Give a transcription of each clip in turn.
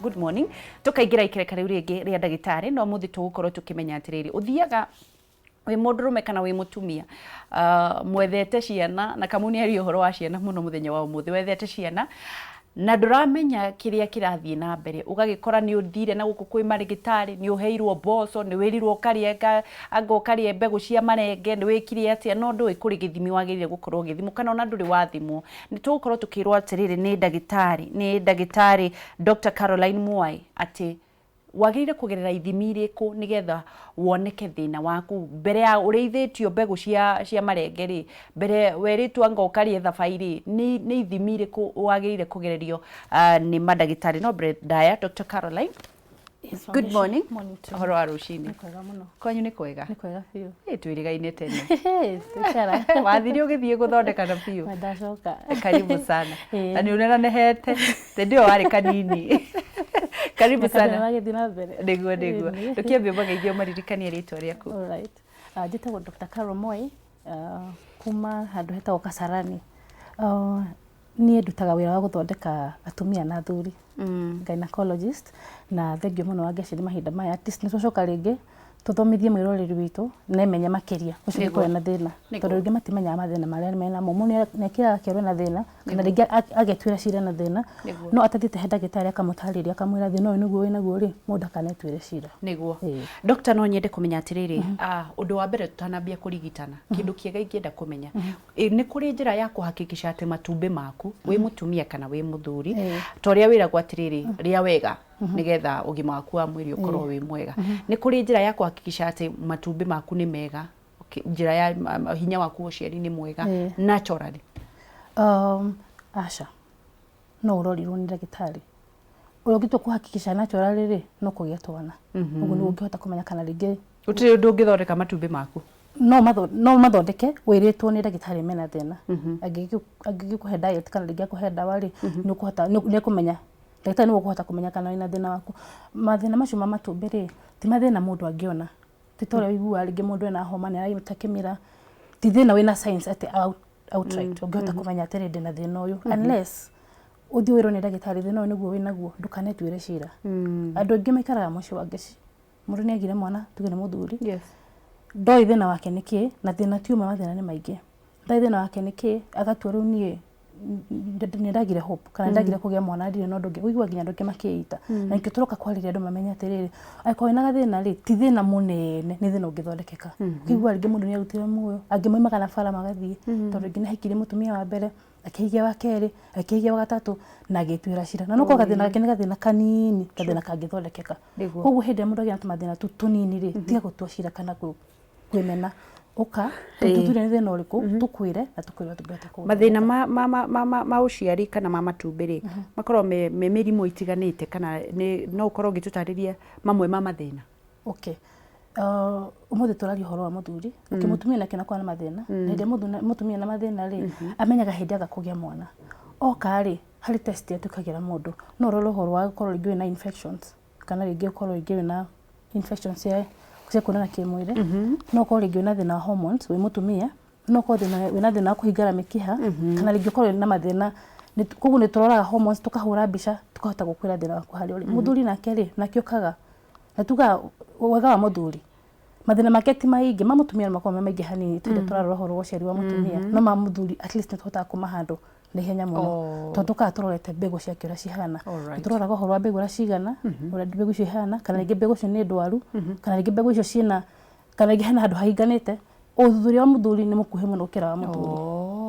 Good morning. Tũkaingĩra ikereka rĩu rĩngĩ rĩa ndagĩtarĩ, no mũthĩ tũgũkorwo tũkĩmenya atĩrĩrĩ, ũthiaga wĩ mũndũrũme kana wĩ mũtumia, mwethete ciana, na Kamau nĩ aria ũhoro wa ciana mũno mũthenya wa ũmũthĩ, wethete ciana na ndũramenya kĩrĩa kĩrathiĩ na mbere, ũgagĩkora nĩ ũthire na gũkũ kwĩ marĩgĩtarĩ, nĩ ũheirwo mboco, nĩ wĩrirwo ũkarĩe anga ũkarĩe mbegũ cia marenge, nĩ wĩkire atĩa, no ndũĩ kũrĩ gĩthimi wagĩrĩire gũkorwo ũgĩthimwo kana ona ndũrĩ wathimwo. Nĩ tũgũkorwo tũkĩrwo atĩrĩrĩ nĩ ndagĩtarĩ, nĩ ndagĩtarĩ Dr. Caroline Mwai atĩ wagĩrĩire kũgerera ithimi irĩkũ nĩgetha woneke thĩna waku mbere ya ũrĩithĩtio mbegũ cia marenge rĩ, mbere werĩtwo anga ũkarĩe thabai rĩ, nĩ ithimi irĩkũ wagĩrĩire kũgererio nĩ mandagĩtarĩ. No mbere ndaya, Dr. Caroline, Yes, good Wangeci. Morning. Morning to you. Ũhoro wa rũcinĩ? Nĩ kwega mũno. Kwanyu nĩ kwega? Nĩ kwega biũ. Ĩ, twĩrĩgaine tene. Tũikara. Wathire ũgĩthiĩ gũthondekana biũ. Na ndacoka. Karibu sana. Ĩĩ. Na nĩ ũnenanehete. Hĩndĩ ĩyo warĩ kanini. Karibu Mĩaka ndĩrĩ sana. magĩthiĩ na mbere. Nĩguo. Ĩĩ. Tũkĩambia ũmageithie ũmaririkanie rĩtwa rĩaku. All right. Njĩtagwo Dr. Carol Moi, kuma handũ hetagwo Kasarani. Niĩ ndutaga wĩra wa gũthondeka atumia na athuri, gynecologist, na thengiũ mũno Wangeci nĩ mahinda maya, at least nĩ twacoka rĩngĩ tũthomithie mwĩroreri witũ na emenye makĩria ũcio Nĩguo. ũngĩkorwo ena thĩna, tondũ rĩngĩ matimenyaga mathĩna marĩa menamo. Mũndũ nĩ akiraga akerwo ena thĩna kana rĩngĩ agetuĩra cira ena thĩna, no atathiĩte he ndagĩtarĩ akamũtarĩria akamwĩra thĩna ũyũ nĩguo wĩnaguo rĩ, mũndũ ndakanetuĩre cira. Nĩguo. Ĩĩ. Doctor, no nyende kũmenya atĩrĩrĩ, ũndũ wa mbere tũtanambia kũrigitana, kĩndũ kĩega ingĩenda kũmenya, nĩ kũrĩ njĩra ya kũhakikisha atĩ matumbĩ maku wĩ mũtumia kana wĩ mũthuri, ta ũrĩa wĩragwo atĩrĩrĩ, rĩa wega nĩgetha ũgima waku wa mwĩrĩ ũkorwo wĩ mwega, nĩ kũrĩ njĩra ya kũhakikisha atĩ matumbĩ maku nĩ mega, njĩra ya hinya waku wa ũciari nĩ mwega naturally? Aca, no ũrorirwo nĩ ndagĩtarĩ. Ũrĩa ũngĩtua kũhakikisha natural rĩ, no kũgĩa twana. Ũguo nĩguo ũngĩhota kũmenya kana rĩngĩ. Gũtirĩ ũndũ ũngĩthondeka matumbĩ maku? No mathondeke wĩrĩtwo nĩ ndagĩtarĩ mena thĩna. Angĩgĩkũhe diet kana rĩngĩ akũhe ndawa rĩ, nĩ ũkũhota, nĩ ekũmenya, ndagĩtarĩ nĩwe ũkũhota kũmenya kana wĩna thĩna waku. Mathĩna macio ma matumbĩ rĩ, ti mathĩna mũndũ angĩona. Ti ta ũrĩa ũiguaga rĩngĩ mũndũ ena homa nĩ araruta kĩmira, ti thĩna wĩna signs atĩ outright ũngĩhota kũmenya atĩrĩ ndĩna thĩna ũyũ, unless ũthiĩ wĩrwo nĩ ndagĩtarĩ thĩna ũyũ nĩguo wĩnaguo, ndũkanetuĩre cira. Andũ aingĩ maikaraga mũciĩ wa ngeci, mũndũ nĩ agire mwana, tuge nĩ mũthuri, ndoĩ thĩna wake nĩ kĩ, na thĩna ti ũmwe, mathĩna nĩ maingĩ, ndoĩ thĩna wake nĩ kĩ, agatua rĩu niĩ nĩ ndagire hope kana nĩ ndagire kũgĩa mwana, ndirĩ na ũndũ ũngĩ, ũiguaga nginya andũ angĩ makĩita. Na nĩkĩo tũroka kwarĩria andũ mamenye atĩrĩrĩ, angĩkorwo wĩna gathĩna rĩ, ti thĩna mũnene, nĩ thĩna ũngĩthondekeka. Ũkĩigua rĩngĩ mũndũ nĩ arutire muoyo, angĩ maumaga na bara magathiĩ, tondũ rĩngĩ nĩ ahikirie mũtumia wa mbere, akĩhikia wa kerĩ, akĩhikia wa gatatũ na agĩtuĩra cira. Na no korwo gathĩna gake nĩ gathĩna kanini, gathĩna kangĩthondekeka. Koguo hĩndĩ ĩrĩa mũndũ agĩa na tũmathĩna tũu tũnini rĩ, tiga gũtua cira kana kwĩmena. Ũka tũthuthurie nĩ thĩna ũrĩkũ, tũkwĩre na tũkwĩre ũrĩa tũngĩhota kũũthondeka. Mathĩna ma ũciari kana ma matumbĩ rĩ, makoragwo me mĩrimũ ĩtiganĩte kana no ũkorwo ũgĩtũtarĩria mamwe ma mathĩna? Okay. Ũmũthĩ tũraria ũhoro wa mũthuri. Okay, mũtumia nake nĩ akoragwo na mathĩna. Na hĩndĩ ĩrĩa mũtumia ena mathĩna rĩ, amenyaga hĩndĩ aga kũgĩa mwana. Oka rĩ, harĩ test ĩrĩa twĩkagĩra mũndũ. No ũrore ũhoro wa gũkorwo rĩngĩ wĩna infections kana rĩngĩ ũkorwo rĩngĩ wĩna infections cia kuonana kĩmwĩrĩ. No ũkorwo rĩngĩ wĩna thĩna wa hormones wĩ mũtumia. No ũkorwo wĩna thĩna wa kũhingũra mĩkiha kana rĩngĩ ũkorwo wĩna mathĩna. Koguo nĩ tũroraga hormones, tũkahũra mbica, tũkahota gũkwĩra thĩna waku harĩa ũrĩ. Mũthuri nake rĩ, nake okaga na tugaga wega wa mũthuri, mathĩna make ti maingĩ, ma mũtumia no makorwo me maingĩ hanini tondũ tũrarora ũhoro wa ũciari wa mũtumia, no ma mũthuri at least nĩ tũhotaga kũmahandle na ihenya mũno, tondũ tũkaga tũrorete mbegũ ciake ũrĩa cihana. Nĩ tũroraga ũhoro wa mbegũ ũrĩa cigana, ũrĩa mbegũ icio ihana, kana rĩngĩ mbegũ icio nĩ ndwaru, kana rĩngĩ mbegũ icio ciĩna, kana rĩngĩ hena handũ hahinganĩte. Ũthuthuria wa mũthuri nĩ mũkuhĩ mũno gũkĩra wa mũthuri,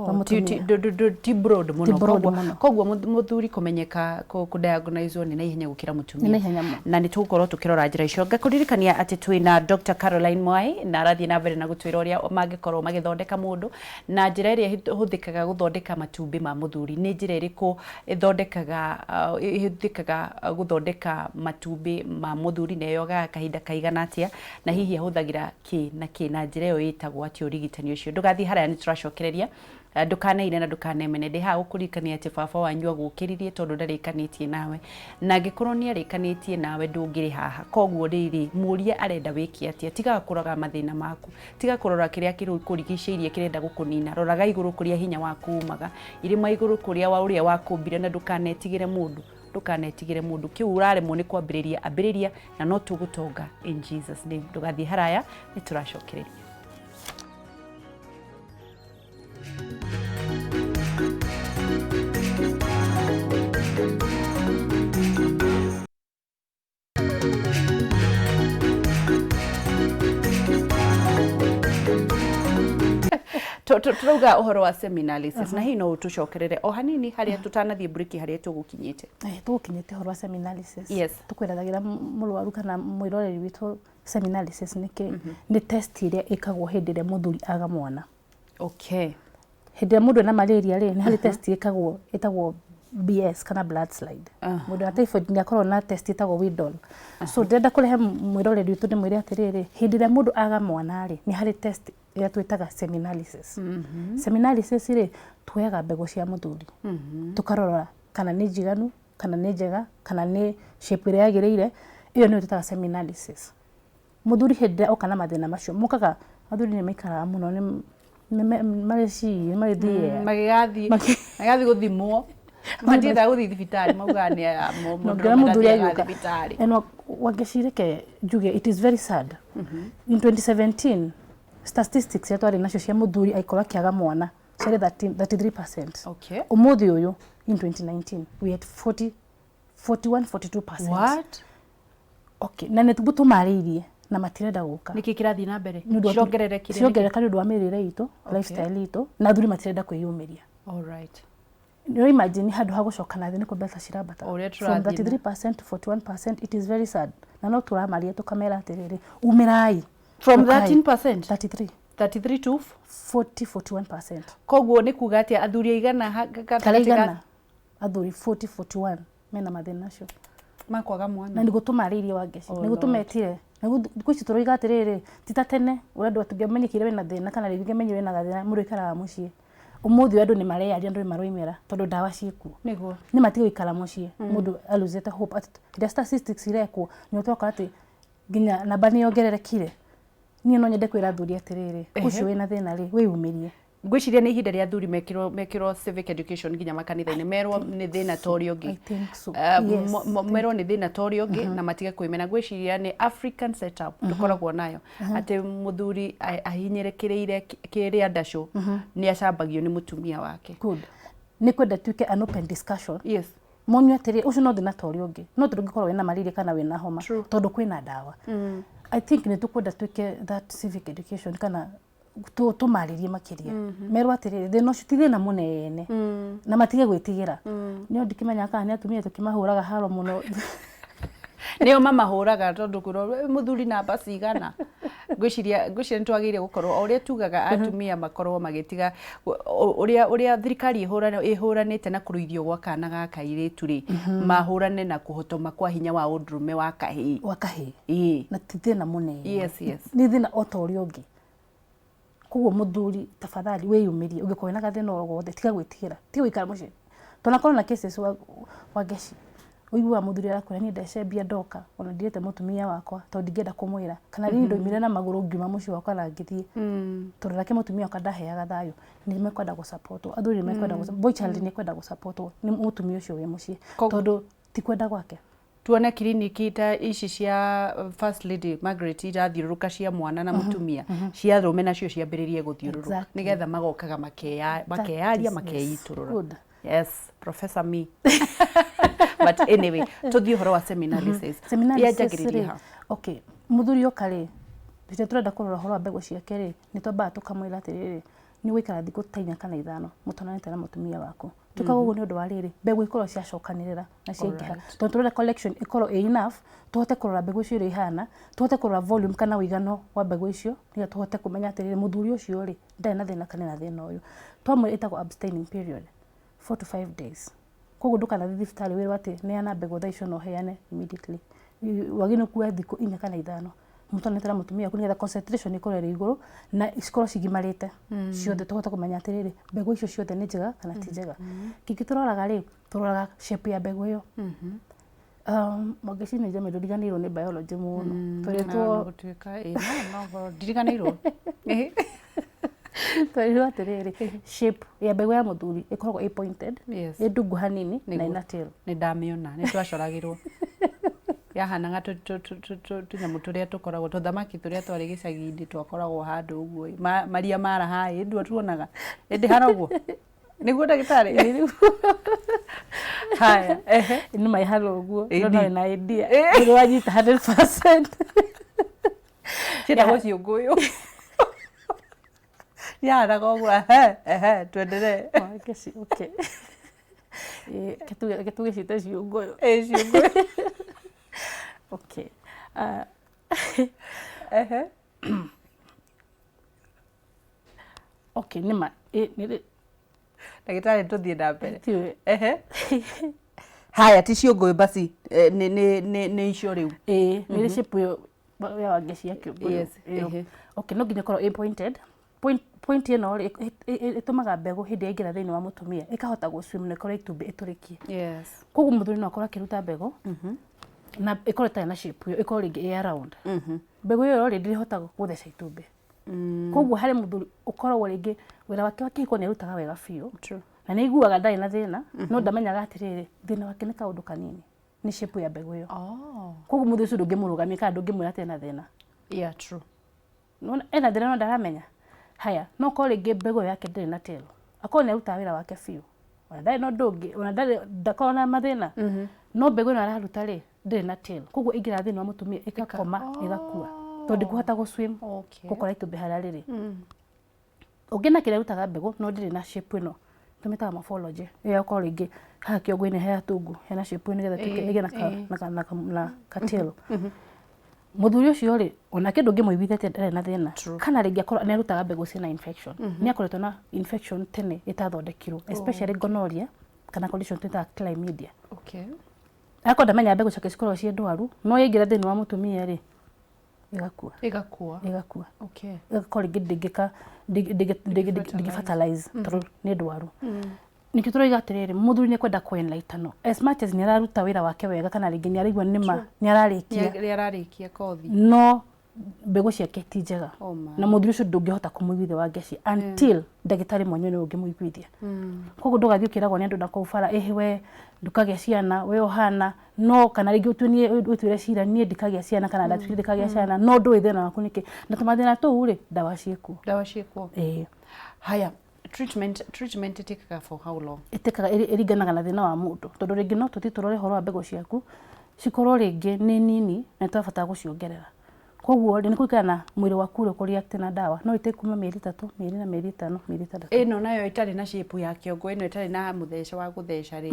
wa mũtumia. Ti broad mũno. Ti broad mũno. Koguo mũthuri kũmenyeka, kũ diagnose nĩ na ihenya gũkĩra mũtumia. Nĩ na ihenya mũno. Na nĩ tũgũkorwo tũkĩrora njĩra icio. Ngakũririkania atĩ twĩna Dr. Caroline Mwai na arathiĩ na mbere na gũtwĩra ũrĩa mangĩkorwo magĩthondeka mũndũ na njĩra ĩrĩa ĩhũthĩkaga gũthondeka matumbĩ ma mũthuri. Nĩ njĩra ĩrĩkũ ĩthondekaga, ĩhũthĩkaga gũthondeka matumbĩ ma mũthuri na yoyaga kahinda kaigana atĩa, na hihi ahũthagĩra kĩ na kĩ, na njĩra ĩyo ĩtagwo atĩa ũrigitani ũcio. Ndũgathiĩ haraya, nĩ tũracokereria. Ndũkaneire na ndũkanemene. Ndĩ haha gũkũririkania atĩ baba wanyu agũkĩririe tondũ ndarĩkanĩtie nawe, na angĩkorwo nĩ arĩkanĩtie nawe ndũngĩrĩ haha. Koguo rĩrĩ, mũrie arenda wĩke atĩa. Tigaga kũrora mathĩna maku, tiga kũrora kĩrĩa kĩrũkũrigicĩirie kĩrenda gũkũnina. Roraga igũrũ kũrĩa hinya waku umaga, irĩma igũrũ kũrĩa wa ũrĩa wakũmbire, na ndũkanetigĩre mũndũ. Ndũkanetigĩre mũndũ, kĩu ũraremwo nĩ kwambĩrĩria, ambĩrĩria na no tũgũtonga in Jesus name. Ndũgathiĩ haraya, nĩ tũracokereria. Tũrauga ũhoro wa seminalysis na hihi no ũtũcokerere o hanini harĩa tũtanathiĩ mburĩki harĩa tũgũkinyĩte. Tũgũkinyĩte ũhoro wa seminalysis. Yes. Tũkwerethagĩra mũrwaru kana mwĩroreri witũ seminalysis nĩ kĩ? Nĩ test ĩrĩa ĩkagwo hĩndĩ ĩrĩa mũthuri aga mwana. Okay. Hĩndĩ ĩrĩa mũndũ ena malaria rĩ, nĩ harĩ test ĩkagwo ĩtagwo BS kana blood slide. Mũndũ wa typhoid nĩ akoragwo na test ĩtagwo Widal. So ndĩrenda kũrehe mwĩroreri witũ ndĩmwĩre atĩrĩrĩ, hĩndĩ ĩrĩa mũndũ aga mwana rĩ, nĩ harĩ test ĩrĩa twĩtaga seminalysis. Seminalysis rĩ, tuoyaga mbegũ cia mũthuri, tũkarora kana nĩ njiganu, kana nĩ njega, kana nĩ shape ĩrĩa yagĩrĩire, ĩyo nĩyo twĩtaga seminalysis. Mũthuri hĩndĩ ĩrĩa oka na mathĩna macio, mokaga, athuri nĩ maikaraga mũno, nĩ marĩ ci, nĩ marĩ thia. Magĩgathiĩ magĩgathiĩ gũthimwo, matiendaga gũthiĩ thibitarĩ, maugaga nĩ aya mũndũ Ũngĩona mũthuri ndathiaga agĩũka. thibitarĩ. And Wangeci, reke njuge, it is very sad. In 2017, statistics iria twarĩ nacio cia mũthuri agĩkorwo akĩaga mwana ciarĩ 13 33%. Okay. Ũmũthĩ ũyũ, in 2019, we had 40, 41, 42%. What? Okay, na nĩ tũmarĩirie na matirenda gũka. Nĩkĩ kĩrathiĩ na mbere? Nĩ ũndũ wa- Cirongererekire nĩkĩ? Cirongerereka nĩ ũndũ wa mĩrĩre itũ, lifestyle itũ, na athuri matirenda kwĩyumĩria. All right. Nĩ imagine handũ ha gũcoka na thĩ nĩ kwambata cirambata. O ũrĩa From tũrathiĩ na- 33% to 41%, it is very sad. Na no tũramaria tũkamera atĩrĩrĩ, umĩrai. From Ũkai. 13%? 33. 33 to 40, 41%. Koguo nĩ kuga atĩa, athuri aigana Kana gatagatĩ ka igana athuri 40, 41 mena mathĩna macio. Makwaga mwana. Na nĩguo tũmarĩirie, Wangeci. Oh Nĩguo Lord. tũmetire. Nĩguo thikũ ici tũroiga atĩrĩrĩ, ti ta tene ũrĩa andũ tũngĩamenyekire wĩna thĩna kana rĩngĩ ũngĩamenyire wĩna gathĩna mũndũ aikaraga mũciĩ. Ũmũthĩ ũyũ andũ nĩ mareyaria, andũ nĩ maroimĩra tondũ ndawa ciĩkuo. Nĩguo. Nĩ matige gũikara mũciĩ mũndũ aluzĩte hope. Atĩ rĩrĩa statistics irekwo nĩ ũtwakora atĩ nginya namba nĩ yongererekire. Niĩ no nyende kwĩra athuri atĩrĩrĩ, ũcio wĩna thĩna rĩ, wĩyumĩrie. Ngwĩciria nĩ ihinda rĩa athuri mekĩrwo civic education nginya makanitha-inĩ, merwo nĩ thĩna ta ũrĩa ũngĩ. I think so. Yes. Merwo nĩ thĩna ta ũrĩa ũngĩ na matige kwĩmena. Ngwĩciria nĩ African setup tũkoragwo nayo atĩ mũthuri ahinyĩrĩkĩrĩire kĩrĩa ndacũ nĩ acambagio nĩ mũtumia wake. Good. Nĩ kwenda tuĩke an open discussion. Yes. Monio atĩrĩ, ũcio no thĩna ta ũrĩa ũngĩ, no tũngĩkorwo wĩna malaria kana wĩna homa. True. Tondũ kwĩna ndawa. I think nĩ tũkwenda twĩke that civic education kana tũmarĩrie makĩria, merwo atĩrĩrĩ, thĩna ũcio ti thĩna mũnene na matige gwĩtigĩra. Nĩo ndikĩmenyaga kana nĩ atumia tũkĩmahũraga haro mũno. Nĩo mamahũraga tondũ kwĩrwo, "Mũthuri namba cigana?" Ngwĩciria nĩ twagĩrĩire gũkorwo o ũrĩa tugaga atumia makorwo magĩtiga ũrĩa thirikari ĩhũranĩte na kũrũithio gwa kana ga kairĩtu rĩ, mahũrane na kũhotoma kwa hinya wa ũndũrũme wa kahĩĩ. Wa kahĩĩ. Ĩĩ. Na ti thĩna mũnene. Yes. Nĩ thĩna o ta ũrĩa ũngĩ. Koguo mũthuri, tafadhali wĩyumĩrie. Ũngĩkorwo wĩna gathĩna o gothe, tiga gwĩtigĩra, tiga gũikara mũciĩ. Tonakorwo na cases wa Ngeci, ũiguaga mũthuri arakwĩra, "Niĩ ndecembia ndoka ona ndirĩte mũtumia wakwa tondũ ndingĩenda kũmwĩra," kana, "Niĩ ndoimire na magũrũ ngiuma mũciĩ wakwa na ngĩthiĩ tondũ nake mũtumia wakwa ndaheaga thayũ." Nĩ mekwenda gũsupportwo, athuri nĩ mekwenda, boy child nĩ ekwenda gũsupportwo nĩ mũtumia ũcio wĩ mũciĩ, tondũ ti kwenda gwake. Tuone kiriniki ta ici cia First Lady Margaret irathiũrũrũka cia mwana na mũtumia, cia arũme nacio ciambĩrĩrie gũthiũrũrũka nĩgetha magokaga makeyaria, makeitũrũra. Good. Yes, professor me. But anyway, tũthiĩ ũhoro wa seminalysis. Seminalysis Yanjagĩrĩria rĩ, ha? Okay, mũthuri oka rĩ, rĩrĩa tũrenda kũrora ũhoro wa mbegũ ciake rĩ, nĩ twambaga tũkamwĩra atĩrĩrĩ, nĩ ũgũikara thikũ ta 4 kana 5 mũtonanĩte na mũtumia waku. Twĩkaga ũguo nĩ ũndũ wa rĩrĩ, mbegũ ikorwo ciacokanĩrĩra na ciaingĩha, tondũ tũrenda collection ĩkorwo ĩ enough tũhote kũrora mbegũ icio ũrĩa ihana, tũhote kũrora volume kana ũigano wa mbegũ icio, nĩgetha tũhote kũmenya atĩrĩrĩ, mũthuri ũcio rĩ, ndarĩ na thĩna kana ena thĩna ũyũ. Twamwĩra ĩtagwo abstaining period, 4 to 5 days. Koguo ndũkanathiĩ thibitarĩ wĩrwo atĩ neana mbegũ thaa icio na ũheane immediately. Wagĩrĩirwo nĩ kuoya thikũ 4 kana 5 mũtonete na mũtumia waku, nĩgetha concentration ĩkorwo ĩrĩ igũrũ na cikorwo cigimarĩte ciothe, tũhote kũmenya atĩrĩrĩ, mbegũ icio ciothe nĩ njega kana ti njega. Kĩngĩ tũroraga rĩ, tũroraga shape ya mbegũ ĩyo. Wangeci, nĩ njame ndũriganĩirwo nĩ biology mũno, tweretwo Gũtuĩka ĩ no no ndiriganĩirwo. Twerirwo atĩrĩrĩ, shape ya mbegũ ya mũthuri ĩkoragwo ĩ pointed, Yes. ĩ ndungu hanini na Nĩguo. ĩna tail. Nĩ ndamĩona, nĩ twacoragĩrwo. Yahanaga tũnyamũ tũrĩa tũkoragwo, tũthamaki tũrĩa twarĩ gĩcagi-inĩ twakoragwo handũ ũguo ĩ, maria maraha ĩ, ndua tuonaga. Ĩ ndĩhana ũguo? Nĩguo ndagĩtarĩ? Haya, ehe. Nĩ ma ĩhana ũguo, no Ĩni. no ĩna idea. Nĩ wanyita 100%. Ciĩtagwo ciũngũyũ. Yahanaga ũguo, ehe, ehe, tuendelee. Wake okay. Ĩ, reke tũgĩciĩte ciũngũyũ. Ĩ ciũngũyũ. Okay. Ah, Ehe. Okay, nĩ ma Ndagĩtarĩ tũthiĩ na mbere. Tiwe. Ehe. Haya ti ciũngũyũ basi nĩ icio rĩu. Ĩĩ, nĩ ĩrĩ shape ĩyo ya wange cia kĩũngũyũ. Yes, Ĩyo. ehe. Okay, no nginya ĩkorwo ĩ pointed. Point ĩno rĩ, ĩtũmaga mbegũ hĩndĩ yaingĩra thĩinĩ wa mũtumia ĩkahota gũ swim na ĩkore itumbĩ ĩtũrĩkie. Yes. Koguo mũthuri no akorwo akĩruta mbegũ na ĩkorwo ĩtarĩ na shape ĩyo, ĩkorwo rĩngĩ ĩ round. Mbegũ ĩyo rĩ, ndĩrĩhotaga gũtheca itumbĩ. Koguo harĩ mũthuri ũkoragwo rĩngĩ wĩra wake wa kĩhiko nĩ arutaga wega biũ. True. Na nĩ aiguaga ndarĩ na thĩna, no ndamenyaga atĩrĩrĩ, thĩna wake nĩ kaũndũ kanini, nĩ shape ya mbegũ ĩyo. Oh. Koguo mũthuri ũcio ndũngĩmũrũgamia kana ndũngĩmwĩra atĩ ena thĩna. Yeah, true. Nĩwona ena thĩna no ndaramenya. Haya, no korwo rĩngĩ mbegũ ĩyo yake ndĩrĩ na tail. Akorwo nĩ arutaga wĩra wake biũ. Ona ndarĩ na ũndũ ũngĩ, ona ndarĩ ndakoragwo na mathĩna. No mbegũ ĩno araruta rĩ, ndĩrĩ na tail. Koguo ĩingĩra thĩinĩ wa mũtumia ĩgakoma, ĩgakua. Tondũ ndĩkũhota gũ swim Okay. gũkora itumbĩ harĩa rĩrĩ. Ũngĩ nake nĩ arutaga mbegũ no ndĩrĩ na shape ĩno. Tũmĩtaga morphology. Ĩyo ĩgakorwo rĩngĩ haha kĩongo-inĩ he hatungu, hena shape nĩgetha ĩtuĩke ĩgĩe na ka tail. Mũthuri ũcio rĩ, onake ndũngĩmũiguithia atĩ ndarĩ na thĩna. Kana rĩngĩ akorwo nĩ arutaga mbegũ ciĩna infection. Nĩ akoretwo na infection tene ĩtathondekirwo, especially gonorrhea kana condition twĩtaga chlamydia. Okay. Akorwo ndamenyaga mbegũ ciake cikoragwo ciĩ ndwaru, no yaingĩra thĩinĩ wa mũtumia rĩ, ĩgakua. Ĩgakua. Ĩgakua. Okay. Ĩgakorwo rĩngĩ ndĩngĩka ndĩngĩ fertilize tondũ nĩ ndwaru. Nĩkĩo tũroiga atĩrĩrĩ, mũthuri nĩ ekwenda kũ enlighten as much as nĩ araruta wĩra wake wega kana rĩngĩ nĩ araigua nĩma nĩ ararĩkia. Nĩ ararĩkia kothi. No mbegũ ciake ti njega. Oh my. Na mũthuri ũcio ndũngĩhota kũmũiguithia Wangeci until ndagĩtarĩ mwenyewe nĩwe ũngĩmũiguithia. Koguo ndũgathiĩ ũkĩragwo nĩ andũ nakũu bara, ĩhĩ we ndũkagĩa ciana, we ũhana, no kana rĩngĩ ũtue niĩ wĩtuĩre cira niĩ ndikagĩa ciana kana ndatuire ndikagĩa ciana, no ndũĩ thĩna waku nĩkĩ. Na tũmathĩna tũu rĩ, ndawa ciĩkuo. Ndawa ciĩkuo. Ĩĩ. Haya, treatment ĩtĩkaga for how long? Ĩtĩkaga ĩringanaga na thĩna wa mũndũ, tondũ rĩngĩ no tũthiĩ tũrore ũhoro wa mbegũ ciaku, cikorwo rĩngĩ nĩ nini na nĩ tũrabatara gũciongerera. Koguo rĩ, nĩ kũringana na mwĩrĩ waku ũrĩa ũkũ react na ndawa, no ĩtake kuma mĩeri 3, mĩeri 4, mĩeri 5, mĩeri 6. Ĩno nayo ĩtarĩ na shape ya kĩongo, ĩno ĩtarĩ na mũthece wa gũtheca rĩ,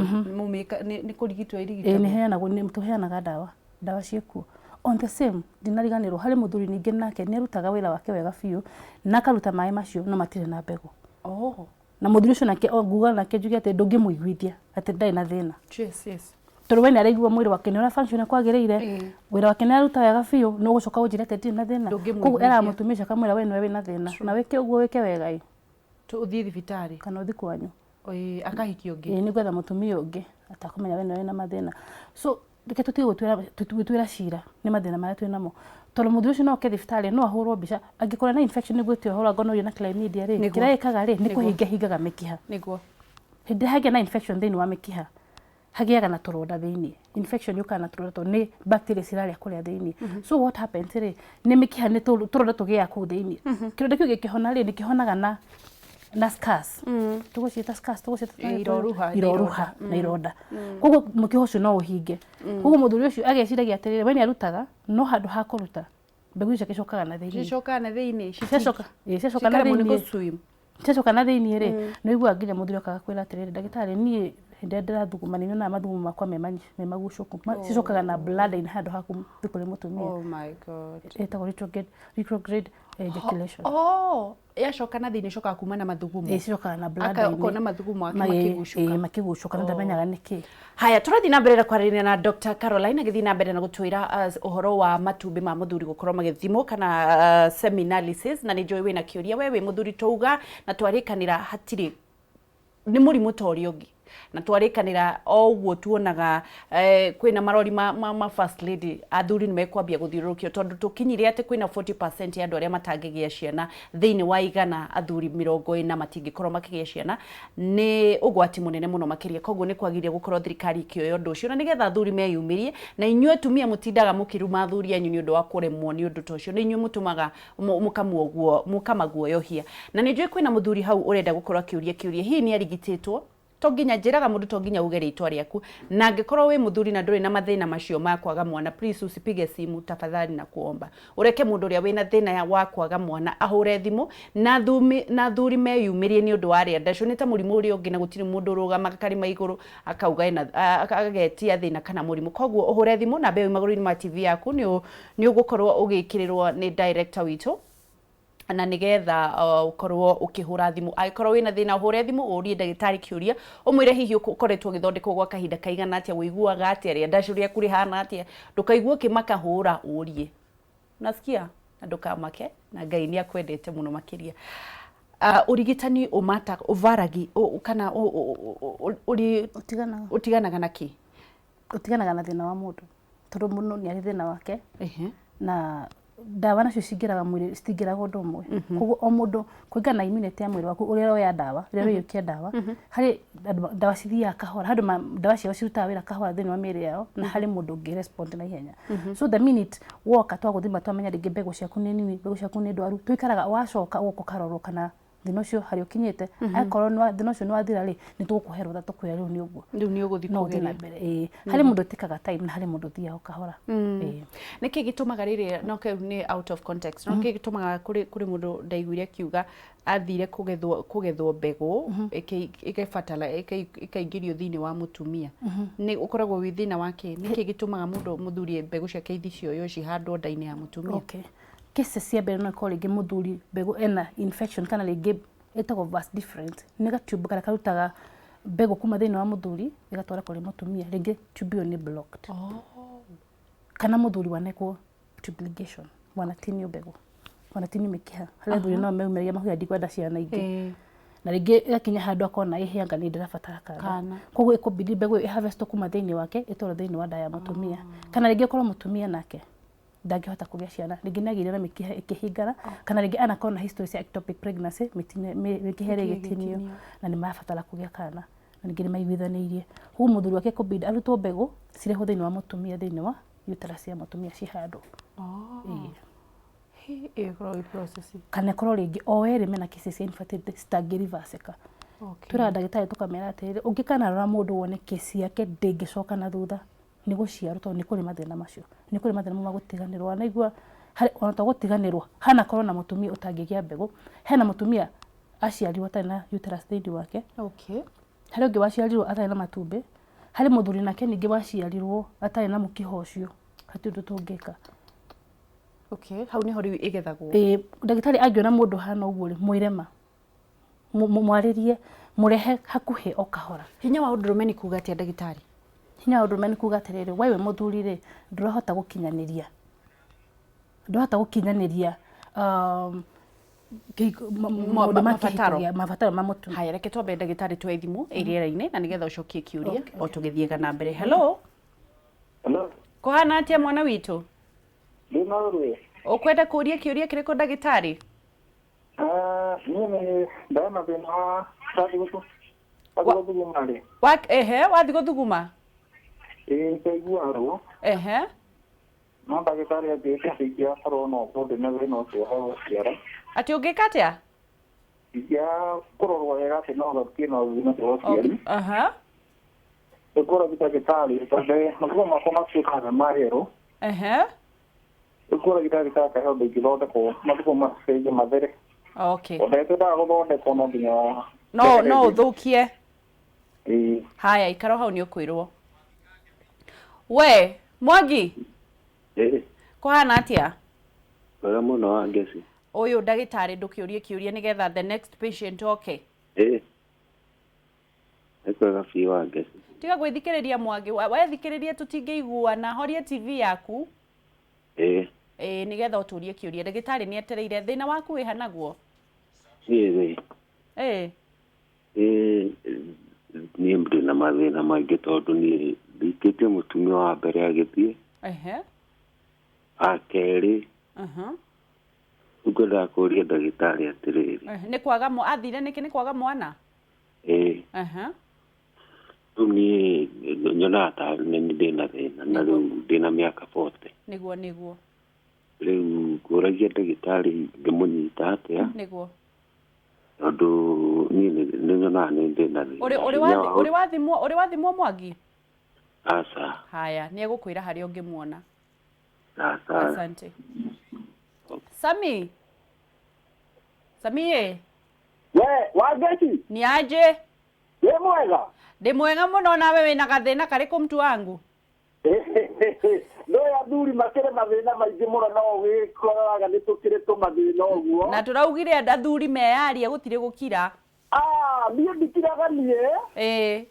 nĩ kũrigitwo Ĩĩ ĩrigitagwo? nĩ ĩheanagwo, nĩ tũheanaga ndawa, ndawa ciĩkuo. On the same, ndinariganĩrwo, harĩ mũthuri ningĩ nake nĩ arutaga wĩra wake wega biũ, na akaruta maĩ macio no matirĩ na mbegũ. Oh. Na mũthuri ũcio nake, nguga nake njuge atĩ ndũngĩmũiguithia atĩ ndarĩ na thĩna. Yes, yes. Tondũ we nĩ araigua mwĩrĩ wake nĩ ũra function kwagĩrĩire, wĩra wake nĩ araruta wega biũ, no ũgũcoka ũnjĩre atĩ ndirĩ na thĩna. Koguo eraga mũtumia ũcio akamwĩra we nĩwe wĩna thĩna, na wĩke ũguo wĩke wega ĩ. Ũthiĩ thibitarĩ. Kana ũthiĩ kwanyu. Ĩĩ, akahikio ũngĩ. Ĩĩ, nĩ gwetha mũtumia ũngĩ atakũmenya we nĩwe wĩna mathĩna. So reke tũtige gwĩtuĩra cira nĩ mathĩna marĩa twĩ namo. Tondũ mũthuri ũcio no oke thibitarĩ, no ahũrwo mbica, angĩkorwo na infection nĩguo ĩtwo ũhoro wa gonorrhea na chlamydia rĩ, kĩrĩa ĩkaga rĩ, nĩ kũhinga ĩhingaga mĩkiha. Nĩguo. Hĩndĩ ĩrĩa hagĩa na infection thĩinĩ wa mĩkiha, hagĩaga na tũronda thĩinĩ. Infection yũkaga na tũronda tondũ nĩ bacteria cirarĩa kũrĩa thĩinĩ. So what happens rĩ, nĩ mĩkiha nĩ tũronda tũgĩaga kũu thĩinĩ. Kĩronda kĩu gĩkĩhona rĩ, nĩ kĩhonaga na scars. Tũgũciĩta scars, tũgũciĩta Iroruha, iroruha na ironda. Koguo mũkiha ũcio no ũhinge. Koguo mũthuri ũcio ageciragia atĩrĩrĩ, we nĩ arutaga, no handũ ha kũruta, mbegũ icio cicokaga na thĩinĩ. Cicokaga na thĩinĩ. Ciacoka, ĩĩ ciacoka na Cikaremwo nĩ thĩinĩ. gũ-swim. Ciacoka na thĩinĩ rĩ, nĩ ũiguaga nginya mũthuri okaga kwĩra atĩrĩrĩ, ndagĩtarĩ niĩ hĩndĩ ĩrĩa ndĩrathuguma nĩ nyonaga mathugumo makwa me magucũku. Cicokaga na bladder -inĩ handũ ha gũthiĩ kũrĩ mũtumia. Oh my God. Ĩtagwo retrograde ejaculation. Oh, yacoka na thĩinĩ ĩcokaga kuma na mathugumo. Ĩĩ cicokaga na bladder -inĩ. Ũkona mathugumo make makĩgucũka. Ĩĩ makĩgucũka na ndamenyaga nĩkĩ. Haya, tũrathiĩ na mbere na kwaranĩria na Dr. Caroline agĩthiĩ na mbere na gũtwĩra ũhoro wa matumbĩ ma mũthuri gũkorwo magĩthimwo kana seminalysis, na nĩ njũĩ wĩna kĩũria we wĩ mũthuri twauga na twarĩkanĩra hatirĩ nĩ mũrimũ ta ũrĩa ũngĩ. Na twarĩkanĩra o ũguo tuonaga eh, kwĩna marori ma, ma, ma first lady athuri nĩ mekwambia gũthiũrũrũkio tondũ tũkinyire atĩ kwĩna 40% ya andũ arĩa matangĩgĩa ciana thĩinĩ wa igana athuri 40 matingĩkorwo makĩgĩa ciana nĩ ũgwati mũnene mũno makĩria koguo nĩ kwagĩrĩire gũkorwo thirikari ĩkĩoya ũndũ ũcio na nĩgetha athuri meyumĩrie na inyuĩ atumia mũtindaga mũkĩruma athuri anyu nĩ ũndũ wa kũremwo nĩ ũndũ ta ũcio nĩ inyuĩ mũtũmaga mũkamaguoyohia na nĩ njũĩ kwĩna mũthuri hau ũrenda gũkorwo akĩũria kĩũria hihi nĩ arigitĩtwo to nginya njĩraga mũndũ to nginya uge rĩtwa rĩaku na angĩkorwo wĩ mũthuri na ndũrĩ na mathĩna macio ma kwaga mwana please usipige simu tafadhali na kuomba ũreke mũndũ ũrĩa wĩna thĩna wa kwaga mwana ahũre thimũ na thumi na athuri meyumĩrie nĩ ũndũ wa arĩa ndacio nĩ ta mũrimũ ũrĩa ũngĩ na gũtirĩ mũndũ ũrũgamaga karĩma igũrũ akauga ena agetia thĩna kana mũrimũ koguo ũhũre thimũ namba ĩyo magũrũ-inĩ ma TV yaku nĩ ũgũkorwo ũgĩkĩrĩrwo nĩ director witũ na nigetha ũkorwo ũkĩhũra thimũ angĩkorwo wĩna thĩna ũhũre thimũ ũrie ndagĩtarĩ kĩũria ũmwĩre hihi ũkoretwo ũgĩthondekwo gwa kahinda kaigana atĩa ũiguaga atĩa rĩandacu rĩaku rĩhana atĩa ndũkaigue ũkĩmaka hũra ũrie unasikia na ndũkamake na Ngai nĩ akwendete mũno makĩria ũrigitani ũmata ũvaragi kana ũtiganaga ũtiganaga na kĩ Ũtiganaga na thĩna wa mũndũ tondũ mũndũ nĩ arĩ thĩna wake na ndawa nacio cingĩraga mwĩrĩ citingĩraga ũndũ ũmwe koguo o mũndũ kũringana na immunity ya mwĩrĩ waku ũrĩa ũroya ndawa rĩrĩa ũraiyũkia ndawa harĩ andũ ndawa cithiaga kahora harĩ andũ ndawa ciao cirutaga wĩra kahora thĩinĩ wa mĩĩrĩ yao na harĩ mũndũ ũngĩ respond na ihenya so the minute woka twagũthima twamenya rĩngĩ mbegũ ciaku nĩ nini mbegũ ciaku nĩ ndwaru tũikaraga wacoka ũgoka ũkarorwo kana thĩna ũcio harĩa ũkinyĩte akorwo thĩna ũcio nĩ wathira rĩ nĩ tũgũkũhe rũtha tũkwĩre rĩu nĩ ũguo rĩu nĩ ũgũthiĩ no ũthiĩ na kũgeria mbere ĩĩ harĩ mũndũ ũtĩkaga time na harĩ mũndũ ũthiaga o kahora ĩĩ nĩkĩ gĩtũmaga rĩrĩa no kĩu nĩ out of context no kĩ gĩtũmaga kũrĩ kũrĩ mũndũ ndaiguire akiuga athire kũgethwo kũgethwo mbegũ ĩgabatara ĩkaingĩrio thĩinĩ wa mũtumia nĩ ũkoragwo wĩ thĩna wa kĩ nĩkĩ gĩtũmaga mũndũ mũthuri mbegũ ciake ithi cioywo cihandwo nda-inĩ ya mũtumia okay cases cia mbere no ĩkorwo rĩngĩ mũthuri mbegũ ena infection kana rĩngĩ ĩtagwo vas deferens nĩ gatube karĩa karutaga mbegũ kuma thĩinĩ wa mũthuri ĩgatwara kũrĩ mũtumia rĩngĩ tube ĩyo nĩ blocked kana mũthuri wanekwo tube ligation wanatinio mbegũ wanatinio mĩkiha harĩa athuri no meumĩragia mahuya ndikwenda ciana ingĩ na rĩngĩ ĩgakinya handũ akona ĩhĩ anga nĩ ndĩrabatara kana Kana. koguo ĩkũbidi mbegũ ĩyo ĩharvestwo kuma thĩinĩ wake ĩtwarwo thĩinĩ wa nda ya mũtumia kana rĩngĩ ũkorwo mũtumia nake ndangĩhota kũgĩa ciana rĩngĩ nĩ agĩire na mĩkiha ĩkĩhingana kana rĩngĩ anakorwo na history cia ectopic pregnancy mĩkiha ĩrĩa ĩgĩtinio na nĩ marabatara kũgĩa kana na ningĩ nĩ maiguithanĩirie koguo mũthuri wake kũbidi arutwo mbegũ cirehwo thĩinĩ wa mũtumia thĩinĩ wa uterus ya mũtumia cihandwo Ĩĩ. Ĩyo ĩkoragwo ĩ process kana ĩkorwo rĩngĩ o erĩ mena cases cia infertility citangĩrivacĩka twĩraga ndagĩtarĩ tũkamera atĩrĩrĩ ũngĩkanarora mũndũ wone kesi yake ndĩngĩcoka na thutha nĩ gũciarwo tondũ nĩ kũrĩ mathĩna macio nĩ kũrĩ mathĩna ma gũtiganĩrwo wanaigua ona to gũtiganĩrwo hanakorwo na mũtumia ũtangĩgĩa mbegũ hena mũtumia aciarirwo atarĩ na uterus thĩinĩ wake harĩ ũngĩ waciarirwo atarĩ na matumbĩ harĩ mũthuri nake ningĩ waciarirwo atarĩ na mũkiha ũcio hatirĩ ũndũ tũngĩka Okay, hau nĩho rĩu ĩgethagwo. Ĩĩ ndagĩtarĩ angĩona mũndũ hana ũguo rĩ mwĩre ma mwarĩrie mũrehe hakuhĩ o kahora. Hinya wa ũndũrũme nĩ kuga atĩa ndagĩtarĩ? Hinya wa ũndũrũme nĩ kuga atĩrĩrĩ, we wĩ mũthuri rĩ, ndũrahota gũkinyanĩria, ndũrahota gũkinyanĩria maũndũ ma kĩhiko gĩa mabataro ma mũtumia. Haya, reke twambe ndagĩtarĩ tuoe thimũ ĩ rĩera-inĩ na nĩgetha ũcokie kĩũria o tũgĩthiaga na mbere. Hello? Hello? Kũhana atĩa mwana witũ? Ndĩ na ũrĩ. Ũkwenda kũria kĩũria kĩrĩkũ ndagĩtarĩ? Niĩ nĩ ndona thĩna wa wathiĩ gũthuguma rĩ. Ehe, wathiĩ gũthuguma? Ĩĩ ngaigua ruo. Ehe. No ndagĩtarĩ anjĩrĩte atĩ ingĩakorwo no ũkorwo ndĩna thĩna ũcio wa gũciara. Atĩ ũngĩka atĩa? Ingĩaga kũrorwo wega atĩ no gathiĩ na thĩna ũcio wa ũciari. Aha. Nĩngũrathi ndagĩtarĩ tondũ mathugumo makwa matuĩkaga ma yellow. Ehe. Nĩngũrathi ndagĩtarĩ akahe ũndũ ingĩthondekwo mathugumo macenjie mathere. Okay. Tondũ ndĩtwendaga gũthondekwo no nginya No no ũthũkie. Ĩĩ. Haya, ikara hau nĩ ũkwĩrwo. We, Mwangi. Ĩĩ. Kũhana atĩa? Wega mũno wa Ngeci. Ũyũ ndagĩtarĩ ndũkĩũrie kĩũria nĩgetha the next patient oke. Ĩĩ. Nĩ kwega biũ wa Ngeci. Tiga gwĩthikĩrĩria Mwangi, wethikĩrĩria tũtingĩiguana, horia TV yaku. Ĩĩ. Ĩĩ nĩgetha ũtũrie kĩũria. Ndagĩtarĩ nĩ etereire. Thĩna waku wĩ ha naguo? Niĩ rĩ. Ĩĩ. Ĩĩ Niĩ ndĩna mathĩna maingĩ tondũ niĩ ndikĩtie mũtumia wa mbere agĩthiĩ, Ehe. wa kerĩ. Rĩu ngwendaga kũũria ndagĩtarĩ atĩrĩrĩ. Ehe, nĩ kwaga athire nĩkĩ? Nĩ kwaga mwana? Ĩĩ. Rĩu niĩ nyonaga ta nĩ ndĩna thĩna na rĩu ndĩna mĩaka 40. Nĩguo, nĩguo. Rĩu ngũragia ndagĩtarĩ ngĩmũnyita atĩa, tondũ niĩ nĩ nyonaga nĩ ndĩna thĩna. Ũrĩ Hinya wa ũrĩ wathimwo, Mwangi? Aca. Haya, nĩ egũkwĩra harĩa ũngĩmuona. Aca. Asante. Sami, Sami ĩ. We Wangeci. Ni aje? Wĩ mwega? Ndĩ mwega mũno. Nawe wĩna gathĩna karĩkũ, mtu wangu? No athuri makĩrĩ mathĩna maingĩ mũno, no wĩkoraga nĩ tũkĩrĩ tũmathĩna ũguo. Na tũraugire andũ athuri meyarie, gũtirĩ gũkira. Ah, niĩ ndikiraga niĩ.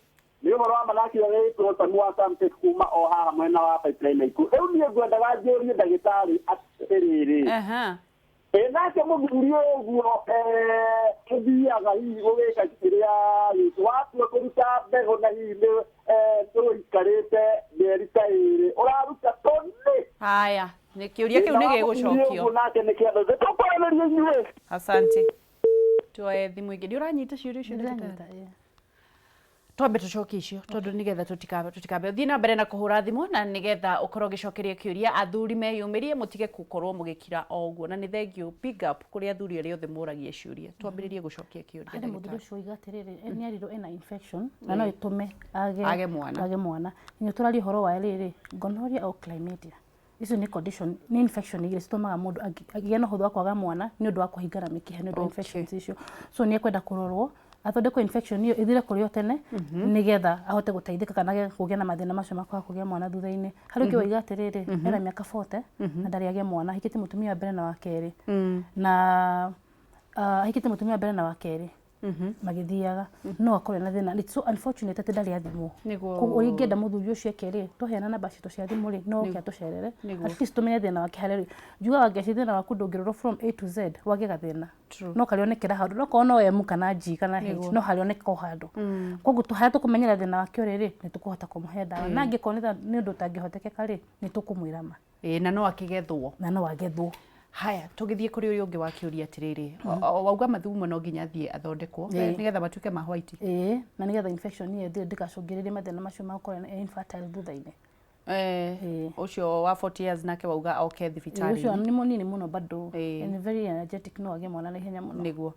Nĩ ũhoro wa manakira gĩgĩtwo Sami wa Samtech kuma o haha mwena wa Pipeline Naikuru. Rĩu niĩ ngwendaga njũrie ndagĩtarĩ atĩrĩrĩ, ĩ nake mũthuri ũguo ũthiaga hihi gũgĩka kĩrĩa gĩkĩ watua kũruta mbegũ na hihi nĩ ũikarĩte mĩeri ta 2 ũraruta tũnĩ? Haya, nĩ kĩũria kĩu nĩ gĩgũcokio. Ũguo nake nĩ kĩandũ tũkwaranĩria inyuĩ. Asante. Tuoe thimũ ĩngĩ. Nĩ ũranyita ciũria icio, ndagĩtarĩ? Ndĩranyita, ĩĩ. Twambe tũcokie icio tondũ nĩgetha tũtikambe thiĩ na mbere na kũhũra thimũ na nĩgetha ũkorwo ũgĩcokeria kĩũria. Athuri meyũmĩrie, mũtige gũkorwo mũgĩkira o ũguo, na nĩ thengiũ, big up kũrĩ athuri arĩa othe mũragia ciũria. Twambĩrĩrie gũcokia kĩũria. Harĩ mũthuri Ndagĩtarĩ. ũcio oiga atĩrĩrĩ, nĩ arirwo ena infection na no ĩtũme age Age mwana. Age mwana. Nĩ tũraria ũhoro wa rĩrĩ, gonorrhea or chlamydia, icio nĩ condition, nĩ infection igĩrĩ citũmaga mũndũ agĩe na ũhũthũ wa kwaga mwana nĩ ũndũ wa kũhingana mĩkiha nĩ ũndũ wa infections icio. So nĩ ekwenda kũrorwo, athondekwo infection ĩyo ĩthire kũrĩ o tene nĩgetha ahote gũteithĩka kana age kũgĩa na mathĩna macio ma kwaga kũgĩa mwana thutha-inĩ. Harĩ ũngĩ waiga atĩrĩrĩ, ena mĩaka 40 na ndarĩ agĩa mwana, ahikĩtie mũtumia wa mbere na wa kerĩ, na ahikĩtie mũtumia wa mbere na wa kerĩ magĩthiaga, no akorwo na thĩna. It's so unfortunate atĩ ndarĩ athimwo. Koguo ũrĩa ingĩenda mũthuri ũcio eke rĩ, twaheana namba citũ cia thimũ rĩ, no oke atũcerere, at least tũmenye thĩna wake harĩa rĩ. Njugaga Ngeci, thĩna waku ndũngĩrorwo from A to Z wage gathĩna. No karĩonekera handũ, no korwo no M kana G kana H, no harĩoneka o handũ. Koguo harĩa tũkũmenyera thĩna wake ũrĩ rĩ, nĩ tũkũhota kũmũhe ndawa, na angĩkorwo nĩ ũndũ ũtangĩhotekeka rĩ, nĩ tũkũmwĩra ma. Ĩĩ, na no akĩgethwo. Na no agethwo. Haya, tũgĩthiĩ kũrĩ ũrĩa ũngĩ wakĩũria atĩrĩrĩ, wauga mathugumo no nginya athiĩ athondekwo nĩgetha matuĩke ma white. Ĩĩ, na nĩgetha infection ĩyo ĩthire, ndĩgacũngĩrĩrie mathĩna macio ma gũkorwo e infertile thutha-inĩ. Ũcio wa 40 years nake wauga oke Ĩĩ, thibitarĩ. Ũcio nĩ mũnini mũno bado and very energetic, no agĩe mwana na ihenya mũno. Nĩguo.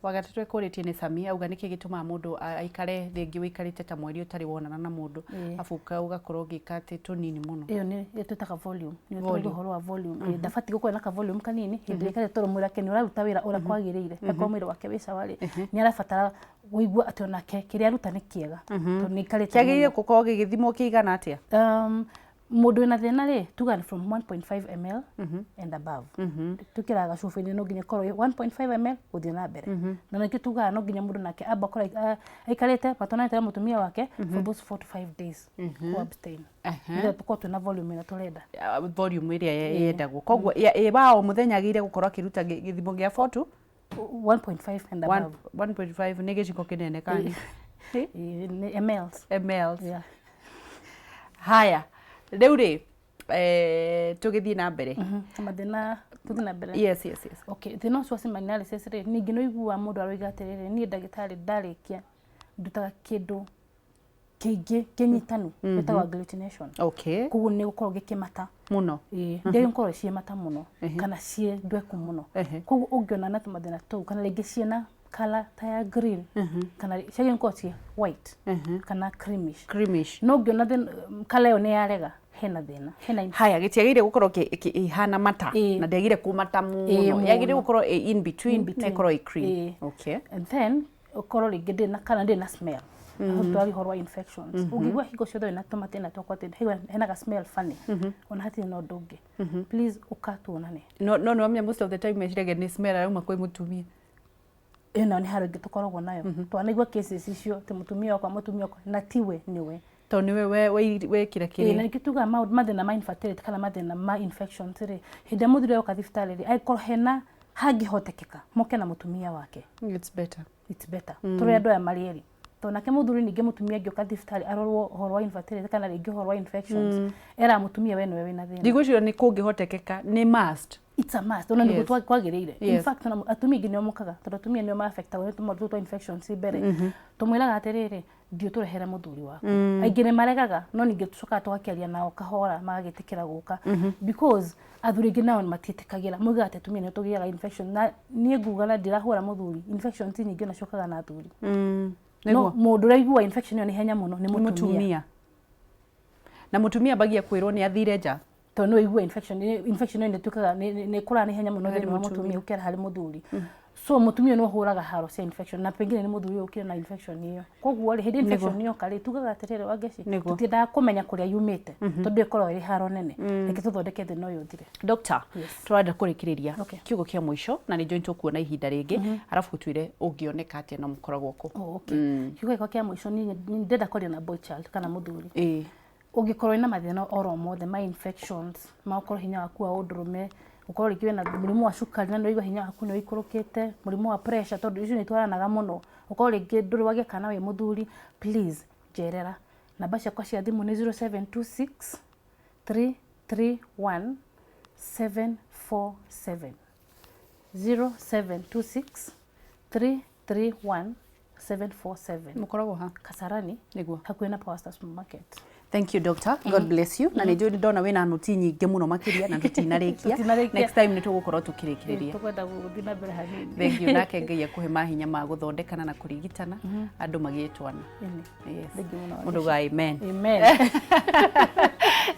Wa gatatũ ekũrĩtie nĩ Sami, auga nĩkĩ gĩtũmaga mũndũ aikare rĩngĩ ũikarĩte ta mweri ũtarĩ wonana na mũndũ, abu ũgakorwo ũgĩka atĩ tũnini mũno? Ĩyo nĩ ĩyo twĩtaga volume, nĩyo Volume. tũrauga ũhoro wa volume. Ĩĩ, ndabatiĩ gũkorwo na ka volume kanini hĩndĩ ĩrĩa aikarĩte, tondũ mwĩrĩ wake nĩ ũraruta wĩra ũrĩa kwagĩrĩire. Akorwo mwĩrĩ wake wĩ sawa rĩ, nĩ arabatara kũigua atĩ onake kĩrĩa aruta nĩ kĩega, tondũ nĩ aikarĩte. Kĩagĩrĩire gũkorwo gĩgĩthimwo kĩigana atĩa? Mũndũ wĩna thĩna rĩ, tuga ni from 1.5 ml and above. Twĩkĩraga gacuba-inĩ, no nginya ĩkorwo ĩ 1.5 ml gũthiĩ na mbere. Na nĩkĩo tugaga no nginya mũndũ nake amba akorwo aikarĩte matonanĩte na mũtumia wake for those 4 to 5 days ku abstain, nĩgetha tũkorwo twĩna volume ĩrĩa tũrenda. Volume ĩrĩa yendagwo, koguo ĩ wa o mũthenya agĩrĩire gũkorwo akĩruta gĩthimo gĩa 4 to 1.5 and above. 1.5 nĩ gĩciko kĩnene kani? Ĩ, nĩ mls. Mls. Yeah. Haya, rĩu rĩ, tũgĩthiĩ na mbere. Mathĩna, tũthiĩ na mbere. Yes. Okay, thĩna ũcio wa semen analysis rĩ, ningĩ nĩ ũiguaga mũndũ aroiga atĩrĩrĩ, niĩ ndagĩtarĩ, ndarĩkia ndutaga kĩndũ kĩingĩ kĩnyitanu, gĩtagwo agglutination. Koguo nĩ gũkorwo gĩkĩmata. Mũno. Ĩĩ, ndĩrĩ gũkorwo ciĩ mata mũno kana ciĩ ndweku mũno. Koguo ũngĩona na tũmathĩna tũu, kana rĩngĩ ciĩna colour ta ya green, kana ciagĩrĩirwo gũkorwo ciĩ white kana creamish. Creamish. No ũngĩona colour ĩyo nĩ yarega, hena thĩna, hena Haya, gĩtiagĩrĩire gũkorwo ĩhana mata na ndĩagĩrĩire kũmata mũno, yagĩrĩire gũkorwo ĩ in between, In between. Na ĩkorwo ĩ cream. And then ũkorwo rĩngĩ ndĩrĩ na kana ndĩrĩ na smell. Hau twaria ũhoro wa infections, ũngĩigua hingo ciothe wĩna tũmatĩna twakwa atĩ hena ga smell funny, ona hatirĩ na ũndũ ũngĩ, please ũka tuonane. No nĩwamenya most of the time meciragia nĩ smell arauma kwĩ mũtumia. Ĩyo nayo nĩ harĩ ĩngĩ tũkoragwo nayo. Twanaigua cases icio atĩ mũtumia wakwa, mũtumia wakwa, na tiwe, nĩwe. Tondũ nĩwe wekĩra Ĩĩ, na kĩrĩa. nĩkĩo tugaga maũndũ mathĩna ma infertility kana mathĩna ma infections rĩ, hĩndĩ ĩrĩa mũthuri oka thibitarĩ rĩ, angĩkorwo hena hangĩhotekeka moke na mũtumia wake. It's better. It's better tũrĩ andũ aya marĩ erĩ. Tondũ nake mũthuri ningĩ mũtumia angĩũka thibitarĩ arorwo ũhoro wa infertility kana rĩngĩ ũhoro wa infections, era mũtumia we nĩwe wĩna thĩna. Ndigwĩciria nĩ kũngĩhotekeka, nĩ must. It's a must, ona nĩguo kwagĩrĩire. In fact, ona atumia aingĩ nĩo mokaga tondũ atumia nĩo ma-affectagwo nĩ tũmaũndũ tũtũ twa infections mbere. Tũmwĩraga atĩrĩrĩ, thiĩ ũtũrehere mũthuri waku. Aingĩ nĩ maregaga, no ningĩ tũcokaga tũgakĩaria nao kahora magagĩtĩkĩra gũka, because athuri aingĩ nao matiĩtĩkagĩra, moigaga atĩ atumia nĩo tũgĩaga infection. Na niĩ nguga na ndirahũra mũthuri, infection ti nyingĩ ona ciũkaga na athuri. No mũndũ ũraigua infection ĩyo nĩ ihenya mũno nĩ mũtumia. Mũtumia. Na mũtumia ambagia kwĩrwo nĩ athire nja. Tondũ no ũigue infection, infection ĩyo nĩ ĩtuĩkaga nĩ ĩkũraga na ihenya mũno Harĩ thĩinĩ wa mũtumia. Mũtumia gũkĩra harĩ mũthuri. So mũtumia nĩ ũhũraga haro cia infection na pengine nĩ mũthuri ũyũ ũkire na infection ĩyo. Koguo rĩ, hĩndĩ infection yoka rĩ, tugaga atĩrĩrĩ, Wangeci, tũtiendaga kũmenya kũrĩa yumĩte, tondũ ĩkoragwo ĩrĩ haro nene. Reke tũthondeke thĩna ũyũ ũthire. Doctor, tũrenda kũrĩkĩrĩria. Kiugo kĩa mũico, na nĩ njũĩ tũkuona ihinda rĩngĩ, arabu twĩre ũngĩoneka atĩa na mũkoragwo kũ. Oh, okay. Kiugo gĩakwa kĩa mũico, niĩ ndĩrenda kwaria na boy child kana mũthuri. Ũngĩkorwo wĩna mathĩna oro mothe ma infections, ma ũkorwo hinya waku wa ũndũrũme, ũkorwo rĩngĩ wĩna mũrimũ wa cukari na nĩũraigua hinya waku nĩ ũikũrũkĩte, mũrimũ wa pressure, tondũ icio nĩ itwaranaga mũno, ũkorwo rĩngĩ ndũrĩ wagĩa kana wĩ mũthuri, please njerera. Namba ciakwa cia thimũ nĩ 0726 331 747, 0726 331 747. Mũkoragwo ha? Kasarani. Hakuhĩ na Power Star Supermarket. Thank you, doctor. God bless you. Na nĩ njũĩ ndona wĩna noti nyingĩ mũno makĩria na tũtinarĩkia. Tũtinarĩkia. Next time nĩ tũgũkorwo tũkĩrĩkĩrĩria. Tũkwenda gũthiĩ na mbere hanini. Thank you. Nake Ngai akũhe mahinya ma gũthondekana na kũrigitana andũ magĩe twana. Yes. Thank you mũno. Mũndũ ga amen. Amen.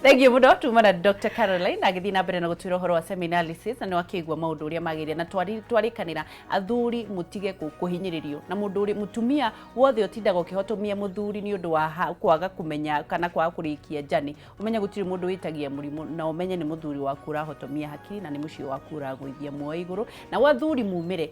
Thank you mũno. Tuma na Dr. Caroline agĩthiĩ na mbere na gũtwĩra ũhoro wa seminalysis, na nĩ wakĩigua maũndũ ũrĩa magĩrĩire, na twarĩkanĩra athuri mũtige kũhinyĩrĩrio na mũndũ ũrĩ mũtumia wothe ũtindaga ũkĩhotomia mũthuri nĩ ũndũ wa kwaga kũmenya kana kwaga kũrĩkia njani, ũmenye gũtirĩ mũndũ wĩtagia mũrimũ, na ũmenye nĩ mũthuri waku ũrahotomia hakiri na nĩ mũciĩ waku ũragũithia muoyo igũrũ. Na athuri mumĩre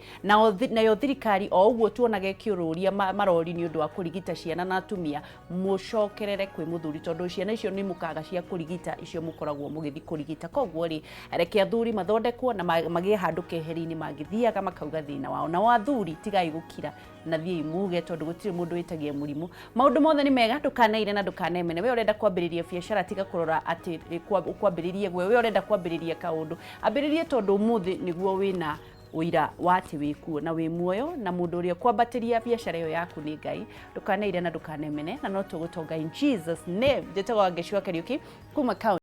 nayo thirikari o ũguo tuonaga ĩkĩũrũria marori nĩ ũndũ wa kũrigita ciana na atumia, mũcokerere kwĩ mũthuri, tondũ ciana icio nĩ mũkaga cia kũrigita icio mũkoragwo mũgĩthiĩ kũrigita. Koguo rĩ, reke athuri mathondekwo na magĩe handũ keheri-inĩ mangĩthiaga makauga thĩna wao. Nao athuri tigai gũkira na thiĩi muge, tondũ gũtirĩ mũndũ wĩtagia mũrimũ. Maũndũ mothe nĩ mega, ndũkanaire na ndũkanemene. We ũrenda kwambĩrĩria biacara, tiga kũrora atĩ kwambĩrĩrie gwe. We ũrenda kwambĩrĩria kaũndũ, ambĩrĩrie, tondũ ũmũthĩ nĩguo wĩna ũira wa atĩ wĩ kuo na wĩ muoyo, na mũndũ ũrĩa kwambatĩria biacara ĩyo yaku nĩ Ngai. Ndũkanaire na ndũkanemene, na no tũgũtonga in Jesus name. Njĩtagwo Wangeci wa Kariũki kuma kaunti.